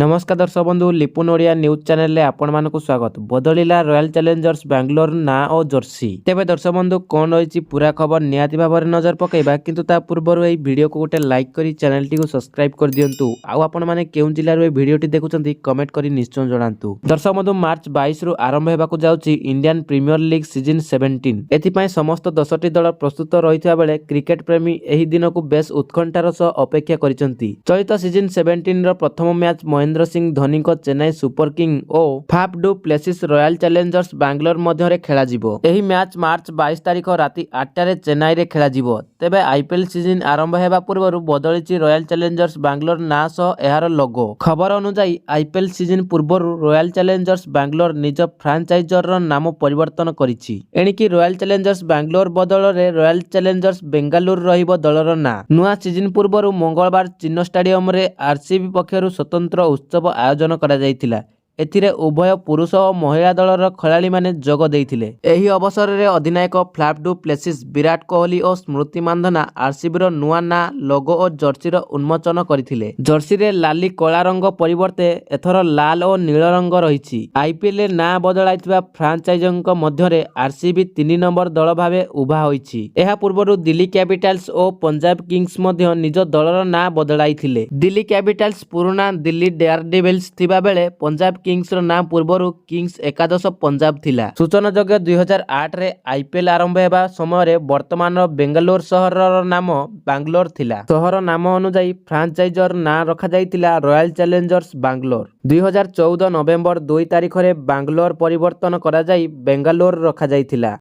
ନମସ୍କାର ଦର୍ଶକ ବନ୍ଧୁ, ଲିପୁନ ଓଡ଼ିଆ ନ୍ୟୁଜ୍ ଚ୍ୟାନେଲରେ ଆପଣମାନଙ୍କୁ ସ୍ୱାଗତ। ବଦଳିଲା ରୟାଲ ଚ୍ୟାଲେଞ୍ଜର୍ସ ବାଙ୍ଗାଲୋର ନାଁ ଓ ଜର୍ସି। ତେବେ ଦର୍ଶକ ବନ୍ଧୁ, କ'ଣ ରହିଛି ପୁରା ଖବର, ନିହାତି ଭାବରେ ନଜର ପକାଇବା। କିନ୍ତୁ ତା ପୂର୍ବରୁ ଏହି ଭିଡ଼ିଓକୁ ଗୋଟେ ଲାଇକ୍ କରି ଚ୍ୟାନେଲଟିକୁ ସବସ୍କ୍ରାଇବ୍ କରିଦିଅନ୍ତୁ। ଆଉ ଆପଣମାନେ କେଉଁ ଜିଲ୍ଲାରୁ ଏହି ଭିଡ଼ିଓଟି ଦେଖୁଛନ୍ତି, କମେଣ୍ଟ କରି ନିଶ୍ଚୟ ଜଣାନ୍ତୁ। ଦର୍ଶକ ବନ୍ଧୁ, ମାର୍ଚ୍ଚ 22ରୁ ଆରମ୍ଭ ହେବାକୁ ଯାଉଛି ଇଣ୍ଡିଆନ୍ ପ୍ରିମିୟର ଲିଗ୍ ସିଜନ୍ 17। ଏଥିପାଇଁ ସମସ୍ତ 10ଟି ଦଳ ପ୍ରସ୍ତୁତ ରହିଥିବା ବେଳେ କ୍ରିକେଟ ପ୍ରେମୀ ଏହି ଦିନକୁ ବେଶ୍ ଉତ୍କଣ୍ଠାର ସହ ଅପେକ୍ଷା କରିଛନ୍ତି। ଚଳିତ ସିଜନ୍ 17ର ପ୍ରଥମ ମ୍ୟାଚ୍ ମହେନ୍ଦ୍ର ସିଂ ଧୋନିଙ୍କ ଚେନ୍ନାଇ ସୁପର କିଙ୍ଗ ଓ Faf du Plessis royal challengers Bangalore ମଧ୍ୟରେ ଖେଳାଯିବ। ଏହି ମ୍ୟାଚ୍ ମାର୍ଚ୍ଚ 22 ତାରିଖ ରାତି 8ଟାରେ ଚେନ୍ନାଇରେ ଖେଳାଯିବ। ତେବେ ଆଇପିଏଲ୍ ସିଜନ୍ ଆରମ୍ଭ ହେବା ପୂର୍ବରୁ ବଦଳିଛି ରୟାଲ ଚ୍ୟାଲେଞ୍ଜର୍ସ ବାଙ୍ଗାଲୋର ନାଁ ସହ ଏହାର ଲୋଗୋ। ଖବର ଅନୁଯାୟୀ, ଆଇପିଏଲ୍ ସିଜନ୍ ପୂର୍ବରୁ ରୟାଲ ଚ୍ୟାଲେଞ୍ଜର୍ସ ବାଙ୍ଗାଲୋର ନିଜ ଫ୍ରାଞ୍ଚାଇଜର ନାମ ପରିବର୍ତ୍ତନ କରିଛି। ଏଣିକି ରୟାଲ ଚ୍ୟାଲେଞ୍ଜର୍ସ ବାଙ୍ଗାଲୋର ବଦଳରେ ରୟାଲ ଚ୍ୟାଲେଞ୍ଜର୍ସ ବେଙ୍ଗାଲୁରୁ ରହିବ ଦଳର ନାଁ। ନୂଆ ସିଜନ୍ ପୂର୍ବରୁ ମଙ୍ଗଳବାର ଚିନ୍ନା ଷ୍ଟାଡିୟମରେ ଆରସିବି ପକ୍ଷରୁ ସ୍ୱତନ୍ତ୍ର ଉତ୍ସବ ଆୟୋଜନ କରାଯାଇଥିଲା। ଏଥିରେ ଉଭୟ ପୁରୁଷ ଓ ମହିଳା ଦଳର ଖେଳାଳିମାନେ ଯୋଗ ଦେଇଥିଲେ। ଏହି ଅବସରରେ ଅଧିନାୟକ Faf du Plessis, Virat Kohli ଓ ସ୍ମୃତି ମାନ୍ଧନା ଆରସିବିର ନୂଆ ନାଁ, ଲୋଗୋ ଓ ଜର୍ସିର ଉନ୍ମୋଚନ କରିଥିଲେ। ଜର୍ସିରେ ଲାଲି କଳା ରଙ୍ଗ ପରିବର୍ତ୍ତେ ଏଥର ଲାଲ ଓ ନୀଳ ରଙ୍ଗ ରହିଛି। ଆଇପିଏଲରେ ନାଁ ବଦଳାଇଥିବା ଫ୍ରାଞ୍ଚାଇଜଙ୍କ ମଧ୍ୟରେ ଆରସିବି 3 ନମ୍ବର ଦଳ ଭାବେ ଉଭା ହୋଇଛି। ଏହା ପୂର୍ବରୁ ଦିଲ୍ଲୀ କ୍ୟାପିଟାଲ୍ସ ଓ ପଞ୍ଜାବ କିଙ୍ଗସ୍ ମଧ୍ୟ ନିଜ ଦଳର ନାଁ ବଦଳାଇଥିଲେ। ଦିଲ୍ଲୀ କ୍ୟାପିଟାଲ୍ସ ପୁରୁଣା ଦିଲ୍ଲୀ ଡେୟାରଡେଭିଲ୍ସ ଥିବା ବେଳେ ପଞ୍ଜାବ କିଙ୍ଗସର ନାଁ ପୂର୍ବରୁ କିଙ୍ଗସ୍ ଏକାଦଶ ପଞ୍ଜାବ ଥିଲା। ସୂଚନାଯୋଗ୍ୟ, 2008ରେ ଆଇପିଏଲ୍ ଆରମ୍ଭ ହେବା ସମୟରେ ବର୍ତ୍ତମାନର ବେଙ୍ଗାଲୁରୁ ସହରର ନାମ ବାଙ୍ଗାଲୋର ଥିଲା। ସହର ନାମ ଅନୁଯାୟୀ ଫ୍ରାଞ୍ଚାଇଜର ନାଁ ରଖାଯାଇଥିଲା ରୟାଲ ଚ୍ୟାଲେଞ୍ଜର୍ସ ବାଙ୍ଗାଲୋର। 2014 ନଭେମ୍ବର 2 ତାରିଖରେ ବାଙ୍ଗାଲୋର ପରିବର୍ତ୍ତନ କରାଯାଇ ବେଙ୍ଗାଲୁରୁ ରଖାଯାଇଥିଲା।